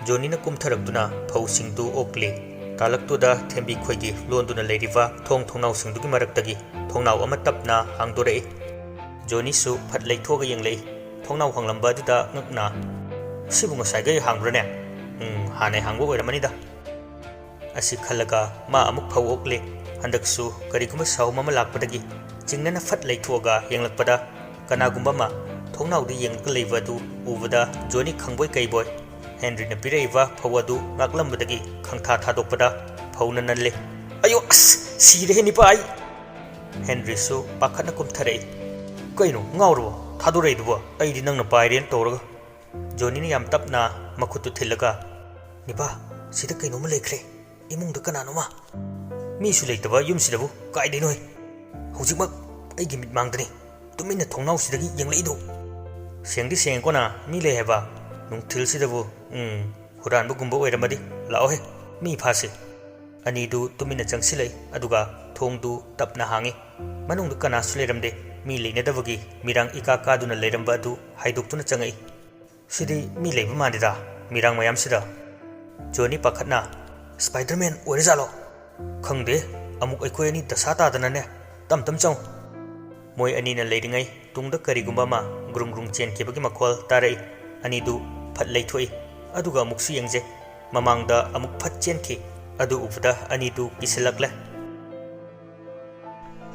ꯖꯣꯅꯤꯅ ꯀꯨꯝꯊꯔꯛꯇꯨꯅ ꯐꯧꯁꯤꯡꯗꯨ ꯑꯣꯛꯂꯤ꯫ ꯇꯥꯂꯛꯇꯨꯗ ꯊꯦꯝꯕꯤ ꯈꯣꯏꯒꯤ ꯂꯣꯟꯗꯨꯅ ꯂꯩꯔꯤꯕ ꯊꯣꯡ ꯊꯣꯡꯅꯥꯎꯁꯤꯡꯗꯨꯒꯤ ꯃꯔꯛꯇꯒꯤ ꯊꯣꯡꯅꯥꯎ ꯑꯃ ꯇꯞꯅ ꯍꯥꯡꯗꯣꯔꯛꯏ꯫ ꯖꯣꯅꯤꯁꯨ ꯐꯠ ꯂꯩꯊꯣꯛꯑꯒ ꯌꯦꯡꯂꯛꯏ꯫ ꯊꯣꯡꯅꯥꯎ ꯍꯥꯡꯂꯝꯕ ꯑꯗꯨꯗ ꯉꯛꯅ, "ꯁꯤꯕꯨ ꯉꯁꯥꯏꯒꯩ ꯍꯥꯡꯕ꯭ꯔꯅꯦ? ꯎꯝ, ꯍꯥꯟꯅꯩ ꯍꯥꯡꯕ ꯑꯣꯏꯔꯝꯃꯅꯤꯗ꯫" ꯑꯁꯤ ꯈꯜꯂꯒ ꯃꯥ ꯑꯃꯨꯛ ꯐꯧ ꯑꯣꯛꯂꯦ꯫ ꯍꯟꯗꯛꯁꯨ ꯀꯔꯤꯒꯨꯝꯕ ꯁꯥꯎꯝ ꯑꯃ ꯂꯥꯛꯄꯗꯒꯤ ꯆꯤꯡꯅꯅ ꯐꯠ ꯂꯩꯊꯣꯛꯑꯒ ꯌꯦꯡꯂꯛꯄꯗ ꯀꯅꯥꯒꯨꯝꯕ ꯑꯃ ꯊꯣꯡꯅꯥꯎꯗ ꯌꯦꯡꯂꯒ ꯂꯩꯕ ꯑꯗꯨ ꯎꯕꯗ ꯖꯣꯅꯤ ꯈꯪꯕꯣꯏ ꯀꯩꯕꯣꯏ ꯍꯦꯟꯔꯤꯅ ꯄꯤꯔꯛꯏꯕ ꯐꯧ ꯑꯗꯨ ꯉꯥꯛꯂꯝꯕꯗꯒꯤ ꯈꯪꯊꯥ ꯊꯥꯗꯣꯛꯄꯗ ꯐꯧꯅ ꯅꯜꯂꯦ꯫ "ꯑꯌꯣ, ꯑꯁ, ꯁꯤꯔꯦꯍꯦ ꯅꯤꯄꯥ ꯑꯩ!" ꯍꯦꯟꯔꯤꯁꯨ ꯄꯥꯈꯠꯅ ꯀꯨꯝꯊꯔꯛꯏ꯫ "ꯀꯩꯅꯣ, ꯉꯥꯎꯔꯕꯣ? ꯊꯥꯗꯣꯔꯛꯏꯗꯨꯕꯣ? ꯑꯩꯗꯤ ꯅꯪꯅ ꯄꯥꯏꯔꯦꯅ ꯇꯧꯔꯒ꯫" ꯖꯣꯅꯤꯅ ꯌꯥꯝ ꯇꯞꯅ ꯃꯈꯨꯠꯇꯨ ꯊꯤꯜꯂꯒ, "ꯅꯤꯄꯥ, ꯁꯤꯗ ꯀꯩꯅꯣꯝꯃ ꯂꯩꯈ꯭ꯔꯦ꯫ ꯏꯃꯨꯡꯗ ꯀꯅꯥꯅꯣꯃ?" "ꯃꯤꯁꯨ ꯂꯩꯇꯕ ꯌꯨꯝꯁꯤꯗꯕꯨ ꯀꯥꯏꯗꯩꯅꯣꯍꯦ? ꯍꯧꯖꯤꯛꯃꯛ ꯑꯩꯒꯤ ꯃꯤꯠꯃꯥꯡꯗꯅꯤ ꯇꯨꯃꯤꯟꯅ ꯊꯣꯡꯅꯥꯎꯁꯤꯗꯒꯤ ꯌꯦꯡꯂꯛꯏꯗꯣ꯫" "ꯁꯦꯡꯗꯤ ꯁꯦꯡꯉꯦꯀꯣ ꯅꯥ, ꯃꯤ ꯂꯩ ꯍꯥꯏꯕ꯫ ꯅꯨꯡꯊꯤꯜꯁꯤꯗꯕꯨ, ꯎꯝ, ꯍꯨꯔꯥꯟꯕꯒꯨꯝꯕ ꯑꯣꯏꯔꯝꯃꯗꯤ꯫ ꯂꯥꯛꯑꯣꯍꯦ, ꯃꯤ ꯐꯥꯁꯤ꯫" ꯑꯅꯤꯗꯨ ꯇꯨꯃꯤꯟꯅ ꯆꯪꯁꯤꯜꯂꯛꯏ, ꯑꯗꯨꯒ ꯊꯣꯡꯗꯨ ꯇꯞꯅ ꯍꯥꯡꯉꯤ꯫ ꯃꯅꯨꯡꯗ ꯀꯅꯥꯁꯨ ꯂꯩꯔꯝꯗꯦ꯫ ꯃꯤ ꯂꯩꯅꯗꯕꯒꯤ ꯃꯤꯔꯥꯡ ꯏꯀꯥ ꯀꯥꯗꯨꯅ ꯂꯩꯔꯝꯕ ꯑꯗꯨ ꯍꯥꯏꯗꯣꯛꯇꯨꯅ ꯆꯪꯉꯛꯏ꯫ "ꯁꯤꯗꯤ ꯃꯤ ꯂꯩꯕ ꯃꯥꯟꯗꯦꯗ, ꯃꯤꯔꯥꯡ ꯃꯌꯥꯝꯁꯤꯗ꯫" ꯖꯣꯅꯤ ꯄꯥꯈꯠꯅ, "ꯁ꯭ꯄꯥꯏꯗꯔꯃꯦꯟ ꯑꯣꯏꯔꯖꯥꯠꯂꯣ?" "ꯈꯪꯗꯦ, ꯑꯃꯨꯛ ꯑꯩꯈꯣꯏ ꯑꯅꯤ ꯗꯁꯥ ꯇꯥꯗꯅꯅꯦ꯫ ꯇꯝ ꯇꯝ ꯆꯪꯉꯨ꯫" ꯃꯣꯏ ꯑꯅꯤꯅ ꯂꯩꯔꯤꯉꯩ ꯇꯨꯡꯗ ꯀꯔꯤꯒꯨꯝꯕ ꯑꯃ ꯒ꯭ꯔꯨꯡ ꯒ꯭ꯔꯨꯡ ꯆꯦꯟꯈꯤꯕꯒꯤ ꯃꯈꯣꯜ ꯇꯥꯔꯛꯏ꯫ ꯑꯅꯤꯗꯨ ꯐꯠ ꯂꯩꯊꯣꯛꯏ, ꯑꯗꯨꯒ ꯑꯃꯨꯛꯁꯨ ꯌꯦꯡꯖꯩ꯫ ꯃꯃꯥꯡꯗ ꯑꯃꯨꯛ ꯐꯠ ꯆꯦꯟꯈꯤ꯫ ꯑꯗꯨ ꯎꯕꯗ ꯑꯅꯤꯗꯨ ꯀꯤꯁꯤꯜꯂꯛꯂꯦ꯫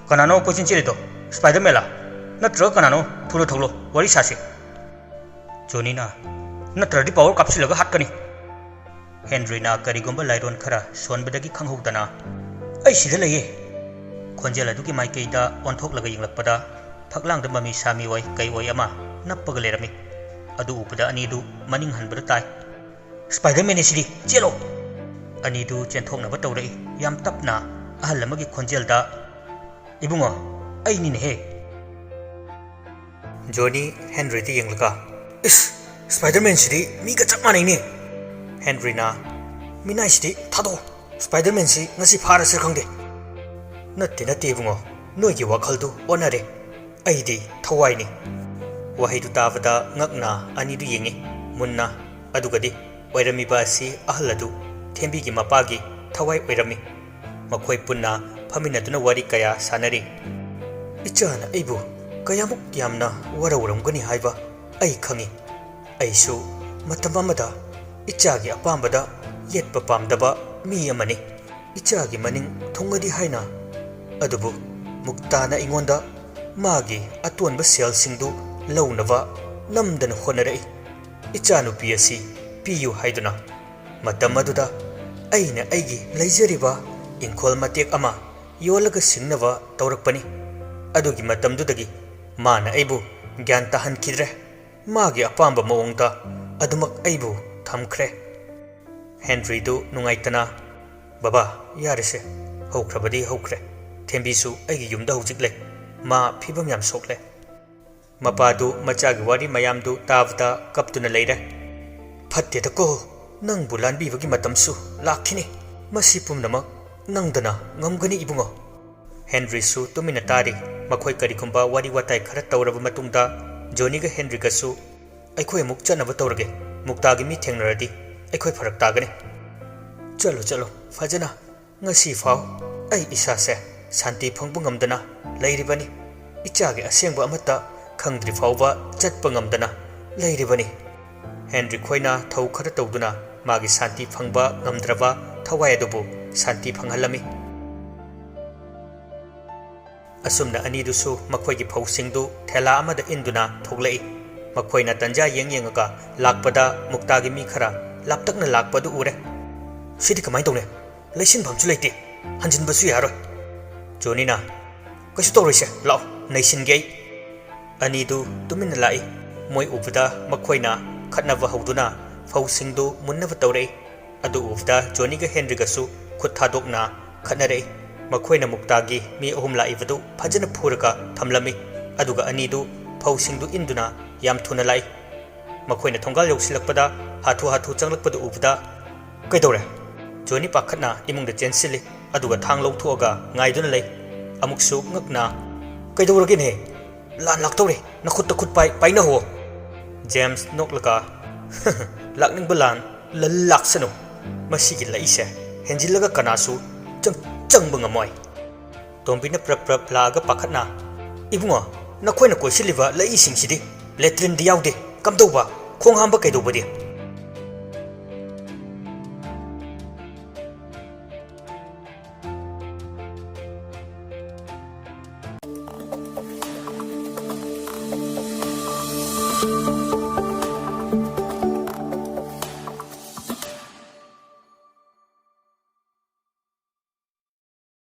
"ꯀꯅꯥꯅꯣ ꯀꯣꯏꯆꯦꯟ ꯆꯦꯜꯂꯤꯗꯣ? ꯁ꯭ꯄꯥꯏꯗꯔꯃꯦꯟꯂꯥ?" ꯅꯠꯇ꯭ꯔꯒ ꯀꯅꯥꯅꯣ? ꯊꯨꯅ ꯊꯣꯛꯂꯣ, ꯋꯥꯔꯤ ꯁꯥꯁꯤ꯫ ꯖꯣꯅꯤꯅ, "ꯅꯠꯇ꯭ꯔꯗꯤ ꯄꯥꯋꯔ ꯀꯥꯞꯁꯤꯜꯂꯒ ꯍꯥꯠꯀꯅꯤ꯫" ꯍꯦꯟꯔꯤꯅ ꯀꯔꯤꯒꯨꯝꯕ ꯂꯥꯏꯔꯣꯟ ꯈꯔ ꯁꯣꯟꯕꯗꯒꯤ ꯈꯪꯍꯧꯗꯅ, "ꯑꯩ ꯁꯤꯗ ꯂꯩꯌꯦ꯫" ꯈꯣꯟꯖꯦꯜ ꯑꯗꯨꯒꯤ ꯃꯥꯏꯀꯩꯗ ꯑꯣꯟꯊꯣꯛꯂꯒ ꯌꯦꯡꯂꯛꯄꯗ, ꯐꯛꯂꯥꯡꯗ ꯃꯃꯤ ꯁꯥꯃꯤ ꯑꯣꯏ ꯀꯩ ꯑꯣꯏ ꯑꯃ ꯅꯞꯄꯒ ꯂꯩꯔꯝꯃꯤ꯫ ꯑꯗꯨ ꯎꯕꯗ ꯑꯅꯤꯗꯨ ꯃꯅꯤꯡ ꯍꯟꯕꯗ ꯇꯥꯏ꯫ "ꯁ꯭ꯄꯥꯏꯗꯔꯃꯦꯟꯅꯤ ꯁꯤꯗꯤ, ꯆꯦꯜꯂꯣ!" ꯑꯅꯤꯗꯨ ꯆꯦꯟꯊꯣꯛꯅꯕ ꯇꯧꯔꯛꯏ꯫ ꯌꯥꯝ ꯇꯞꯅ, ꯑꯍꯜ ꯑꯃꯒꯤ ꯈꯣꯟꯖꯦꯜꯗ, "ꯏꯕꯨꯡꯉꯣ, ꯑꯩꯅꯤꯅꯦꯍꯦ꯫" ꯖꯣꯅꯤ ꯍꯦꯟꯔꯤꯗ ꯌꯦꯡꯂꯒ, "ꯏꯁ, ꯁ꯭ꯄꯥꯏꯗꯔꯃꯦꯟꯁꯤꯗꯤ ꯃꯤꯒ ꯆꯞ ꯃꯥꯟꯅꯩꯅꯦ!" ꯍꯦꯟꯔꯤꯅ, "ꯃꯤꯅꯥꯏꯁꯤꯗꯤ ꯊꯥꯗꯣꯛꯑꯣ꯫ ꯁ꯭ꯄꯥꯏꯗꯔꯃꯦꯟꯁꯤ ꯉꯁꯤ ꯐꯥꯔꯁꯤꯔ ꯈꯪꯗꯦ꯫" "ꯅꯠꯇꯦ, ꯅꯠꯇꯦ ꯏꯕꯨꯡꯉꯣ, ꯅꯣꯏꯒꯤ ꯋꯥꯈꯜꯗꯨ ꯑꯣꯟꯅꯔꯦ꯫ ꯑꯩꯗꯤ ꯊꯋꯥꯏꯅꯤ꯫" ꯋꯥꯍꯩꯗꯨ ꯇꯥꯕꯗ ꯉꯛꯅ ꯑꯅꯤꯗꯨ ꯌꯦꯡꯉꯤ꯫ ꯃꯨꯟꯅ, ꯑꯗꯨꯒꯗꯤ ꯑꯣꯏꯔꯝꯃꯤꯕ ꯑꯁꯤ ꯑꯍꯜ ꯑꯗꯨ ꯊꯦꯝꯕꯤꯒꯤ ꯃꯄꯥꯒꯤ ꯊꯋꯥꯏ ꯑꯣꯏꯔꯝꯃꯤ꯫ ꯃꯈꯣꯏ ꯄꯨꯟꯅ ꯐꯝꯃꯤꯟꯅꯗꯨꯅ ꯋꯥꯔꯤ ꯀꯌꯥ ꯁꯥꯟꯅꯔꯤ꯫ "ꯏꯆꯥꯅ ꯑꯩꯕꯨ ꯀꯌꯥꯃꯨꯛ ꯌꯥꯝꯅ ꯋꯥꯔꯧꯔꯝꯒꯅꯤ ꯍꯥꯏꯕ ꯑꯩ ꯈꯪꯏ꯫ ꯑꯩꯁꯨ ꯃꯇꯝ ꯑꯃꯗ ꯏꯆꯥꯒꯤ ꯑꯄꯥꯝꯕꯗ ꯌꯦꯠꯄ ꯄꯥꯝꯗꯕ ꯃꯤ ꯑꯃꯅꯤ꯫ ꯏꯆꯥꯒꯤ ꯃꯅꯤꯡ ꯊꯨꯡꯉꯗꯤ ꯍꯥꯏꯅ꯫ ꯑꯗꯨꯕꯨ ꯃꯨꯛꯇꯥꯅ ꯑꯩꯉꯣꯟꯗ ꯃꯥꯒꯤ ꯑꯇꯣꯟꯕ ꯁꯦꯜꯁꯤꯡꯗꯨ ꯂꯧꯅꯕ ꯅꯝꯗꯅ ꯍꯣꯠꯅꯔꯛꯏ꯫ ꯏꯆꯥꯅꯨꯄꯤ ꯑꯁꯤ ꯄꯤꯌꯨ ꯍꯥꯏꯗꯨꯅ꯫ ꯃꯇꯝ ꯑꯗꯨꯗ ꯑꯩꯅ ꯑꯩꯒꯤ ꯂꯩꯖꯔꯤꯕ ꯏꯪꯈꯣꯜ ꯃꯇꯦꯛ ꯑꯃ ꯌꯣꯜꯂꯒ ꯁꯤꯡꯅꯕ ꯇꯧꯔꯛꯄꯅꯤ꯫ ꯑꯗꯨꯒꯤ ꯃꯇꯝꯗꯨꯗꯒꯤ ꯃꯥꯅ ꯑꯩꯕꯨ ꯒ꯭ꯌꯥꯟ ꯇꯥꯍꯟꯈꯤꯗ꯭ꯔꯦ꯫ ꯃꯥꯒꯤ ꯑꯄꯥꯝꯕ ꯃꯑꯣꯡꯗ ꯑꯗꯨꯃꯛ ꯑꯩꯕꯨ ꯊꯝꯈ꯭ꯔꯦ꯫" ꯍꯦꯟꯔꯤꯗꯨ ꯅꯨꯡꯉꯥꯏꯇꯅ, "ꯕꯕꯥ, ꯌꯥꯔꯦꯁꯦ꯫ ꯍꯧꯈ꯭ꯔꯕꯗꯤ ꯍꯧꯈ꯭ꯔꯦ꯫ ꯊꯦꯝꯕꯤꯁꯨ ꯑꯩꯒꯤ ꯌꯨꯝꯗ ꯍꯧꯖꯤꯛ ꯂꯩ꯫ ꯃꯥ ꯐꯤꯕꯝ ꯌꯥꯝ ꯁꯣꯛꯂꯦ꯫" ꯃꯄꯥꯗꯨ ꯃꯆꯥꯒꯤ ꯋꯥꯔꯤ ꯃꯌꯥꯝꯗꯨ ꯇꯥꯕꯗ ꯀꯞꯇꯨꯅ ꯂꯩꯔꯦ꯫ "ꯐꯠꯇꯦꯗꯀꯣ, ꯅꯪꯕꯨ ꯂꯥꯟꯕꯤꯕꯒꯤ ꯃꯇꯝꯁꯨ ꯂꯥꯛꯈꯤꯅꯤ꯫ ꯃꯁꯤ ꯄꯨꯝꯅꯃꯛ ꯅꯪꯗꯅ ꯉꯝꯒꯅꯤ ꯏꯕꯨꯡꯉꯣ꯫" ꯍꯦꯟꯔꯤꯁꯨ ꯇꯨꯃꯤꯟꯅ ꯇꯥꯔꯤ꯫ ꯃꯈꯣꯏ ꯀꯔꯤꯒꯨꯝꯕ ꯋꯥꯔꯤ ꯋꯥꯇꯥꯏ ꯈꯔ ꯇꯧꯔꯕ ꯃꯇꯨꯡꯗ, ꯖꯣꯅꯤꯒ ꯍꯦꯟꯔꯤꯒꯁꯨ, "ꯑꯩꯈꯣꯏ ꯑꯃꯨꯛ ꯆꯠꯅꯕ ꯇꯧꯔꯒꯦ꯫ ꯃꯨꯛꯇꯥꯒꯤ ꯃꯤ ꯊꯦꯡꯅꯔꯗꯤ ꯑꯩꯈꯣꯏ ꯐꯔꯛ ꯇꯥꯒꯅꯤ꯫" "ꯆꯠꯂꯣ, ꯆꯠꯂꯣ, ꯐꯖꯅ꯫ ꯉꯁꯤ ꯐꯥꯎ ꯑꯩ ꯏꯁꯥꯁꯦ ꯁꯥꯟꯇꯤ ꯐꯪꯕ ꯉꯝꯗꯅ ꯂꯩꯔꯤꯕꯅꯤ꯫ ꯏꯆꯥꯒꯤ ꯑꯁꯦꯡꯕ ꯑꯃꯠꯇ ꯈꯪꯗ꯭ꯔꯤ ꯐꯥꯎꯕ ꯆꯠꯄ ꯉꯝꯗꯅ ꯂꯩꯔꯤꯕꯅꯤ꯫" ꯍꯦꯟꯔꯤ ꯈꯣꯏꯅ ꯊꯧ ꯈꯔ ꯇꯧꯗꯨꯅ ꯃꯥꯒꯤ ꯁꯥꯟꯇꯤ ꯐꯪꯕ ꯉꯝꯗ꯭ꯔꯕ ꯊꯋꯥꯏ ꯑꯗꯨꯕꯨ ꯁꯥꯟꯇꯤ ꯐꯪꯍꯜꯂꯝꯃꯤ꯫ ꯑꯁꯨꯝꯅ ꯑꯅꯤꯗꯨꯁꯨ ꯃꯈꯣꯏꯒꯤ ꯐꯧꯁꯤꯡꯗꯨ ꯊꯦꯂꯥ ꯑꯃꯗ ꯏꯟꯗꯨꯅ ꯊꯣꯛꯂꯛꯏ꯫ ꯃꯈꯣꯏꯅ ꯇꯟꯖꯥ ꯌꯦꯡ ꯌꯦꯡꯉꯒ ꯂꯥꯛꯄꯗ ꯃꯨꯛꯇꯥꯒꯤ ꯃꯤ ꯈꯔ ꯂꯥꯞꯇꯛꯅ ꯂꯥꯛꯄꯗꯨ ꯎꯔꯦ꯫ "ꯁꯤꯗꯤ ꯀꯃꯥꯏꯅ ꯇꯧꯅꯤ? ꯂꯩꯁꯤꯟꯐꯝꯁꯨ ꯂꯩꯇꯦ, ꯍꯟꯖꯤꯟꯕꯁꯨ ꯌꯥꯔꯣꯏ꯫" ꯖꯣꯅꯤꯅ, "ꯀꯩꯁꯨ ꯇꯧꯔꯣꯏꯁꯦ, ꯂꯥꯛꯑꯣ, ꯅꯩꯁꯤꯟꯒꯦ ꯑꯩ꯫" ꯑꯅꯤꯗꯨ ꯇꯨꯃꯤꯟꯅ ꯂꯥꯛꯏ꯫ ꯃꯣꯏ ꯎꯕꯗ ꯃꯈꯣꯏꯅ ꯈꯠꯅꯕ ꯍꯧꯗꯨꯅ ꯐꯧꯁꯤꯡꯗꯨ ꯃꯨꯟꯅꯕ ꯇꯧꯔꯛꯏ꯫ ꯑꯗꯨ ꯎꯕꯗ ꯖꯣꯅꯤꯒ ꯍꯦꯟꯔꯤꯒꯁꯨ ꯈꯨꯠ ꯊꯥꯗꯣꯛꯅ ꯈꯠꯅꯔꯛꯏ꯫ ꯃꯈꯣꯏꯅ ꯃꯨꯛꯇꯥꯒꯤ ꯃꯤ ꯑꯍꯨꯝ ꯂꯥꯛꯏꯕꯗꯨ ꯐꯖꯅ ꯐꯨꯔꯒ ꯊꯝꯂꯝꯃꯤ꯫ ꯑꯗꯨꯒ ꯑꯅꯤꯗꯨ ꯐꯧꯁꯤꯡꯗꯨ ꯏꯟꯗꯨꯅ ꯌꯥꯝ ꯊꯨꯅ ꯂꯥꯛꯏ꯫ ꯃꯈꯣꯏꯅ ꯊꯣꯡꯒꯥꯜ ꯌꯧꯁꯤꯜꯂꯛꯄꯗ ꯍꯥꯊꯨ ꯍꯥꯊꯨ ꯆꯪꯂꯛꯄꯗꯨ ꯎꯕꯗ, "ꯀꯩꯗꯧꯔꯦ?" ꯖꯣꯅꯤ ꯄꯥꯈꯠꯅ ꯏꯃꯨꯡꯗ ꯆꯦꯟꯁꯤꯜꯂꯤ꯫ ꯑꯗꯨꯒ ꯊꯥꯡ ꯂꯧꯊꯣꯛꯑꯒ ꯉꯥꯏꯗꯨꯅ ꯂꯩ꯫ ꯑꯃꯨꯛꯁꯨ ꯉꯛꯅ, "ꯀꯩꯗꯧꯔꯒꯦꯅꯦ? ꯂꯥꯟ ꯂꯥꯛꯇꯧꯔꯦ, ꯅꯈꯨꯠꯇ ꯈꯨꯠ ꯄꯥꯏ-, ꯄꯥꯏꯅꯍꯧꯋꯣ꯫" ꯖꯦꯝꯁ ꯅꯣꯛꯂꯒ, "ꯂꯥꯛꯅꯤꯡꯕ ꯂꯥꯟ ꯂ-, ꯂꯥꯛꯁꯅꯨ꯫ ꯃꯁꯤꯒꯤ ꯂꯩꯁꯦ ꯍꯦꯟꯖꯤꯜꯂꯒ ꯀꯅꯥꯁꯨ ꯆꯪ-, ꯆꯪꯕ ꯉꯝꯃꯣꯏ꯫" ꯇꯣꯝꯕꯤꯅ ꯄ꯭ꯔꯞ ꯄ꯭ꯔꯞ ꯂꯥꯛꯑꯒ ꯄꯥꯈꯠꯅ, "ꯏꯕꯨꯡꯉꯣ, ꯅꯈꯣꯏꯅ ꯀꯣꯏꯁꯤꯜꯂꯤꯕ ꯂꯩꯁꯤꯡꯁꯤꯗꯤ ꯂꯦꯇ꯭ꯔꯤꯟꯗꯤ ꯌꯥꯎꯗꯦ, ꯀꯝꯗꯧꯕ? ꯈꯣꯡ ꯍꯥꯝꯕ ꯀꯩꯗꯧꯕꯗꯤ?"